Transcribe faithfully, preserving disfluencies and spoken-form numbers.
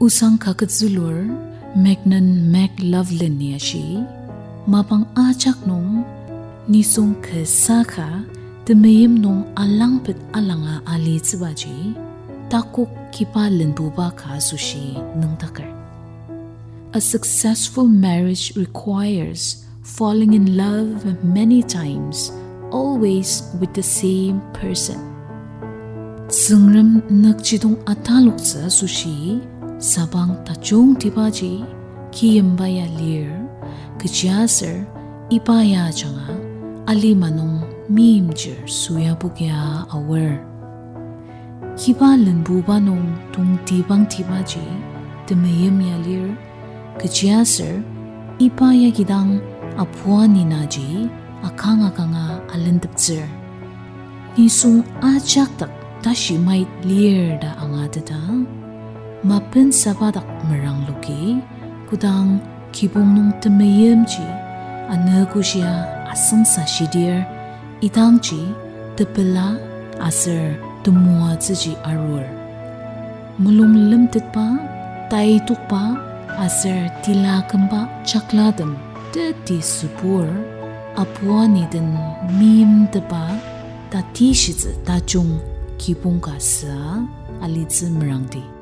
Osang kaket zülur Magnon McLaughlin-i ashi, mapang ajak nung nisung kasa ka temeim nung alangpet alanga alitsübaji takok kiba lenbuba ka asoshi nüngdaker. A successful marriage requires falling in love many times, always with the same person. Tsüngrem nükjidong ataloktsü asoshi sabang tajungtibaji kiyimba ya lir, kechiaser iba ya ajanga alima nung meimchir süyabu ya aor. Kiba lenbuba nung tongtibangtibaji temeim ya lir, kechiaser iba ya kidang apuani naji akang akanga alenteptsür. Nisung ajak dak tashi mait lir ta angateta, mapensaba dak merangloki, kodang kibong nung temeimji anogoshia asüngsa shidir, idangji tepela aser temoatsüji arur. Mulung lemtetba, taitokba, aser tila kümba chaklatem teti sübur, apuani den meimteba tatishitsü tajung kibong ka süa alitsü merangdi.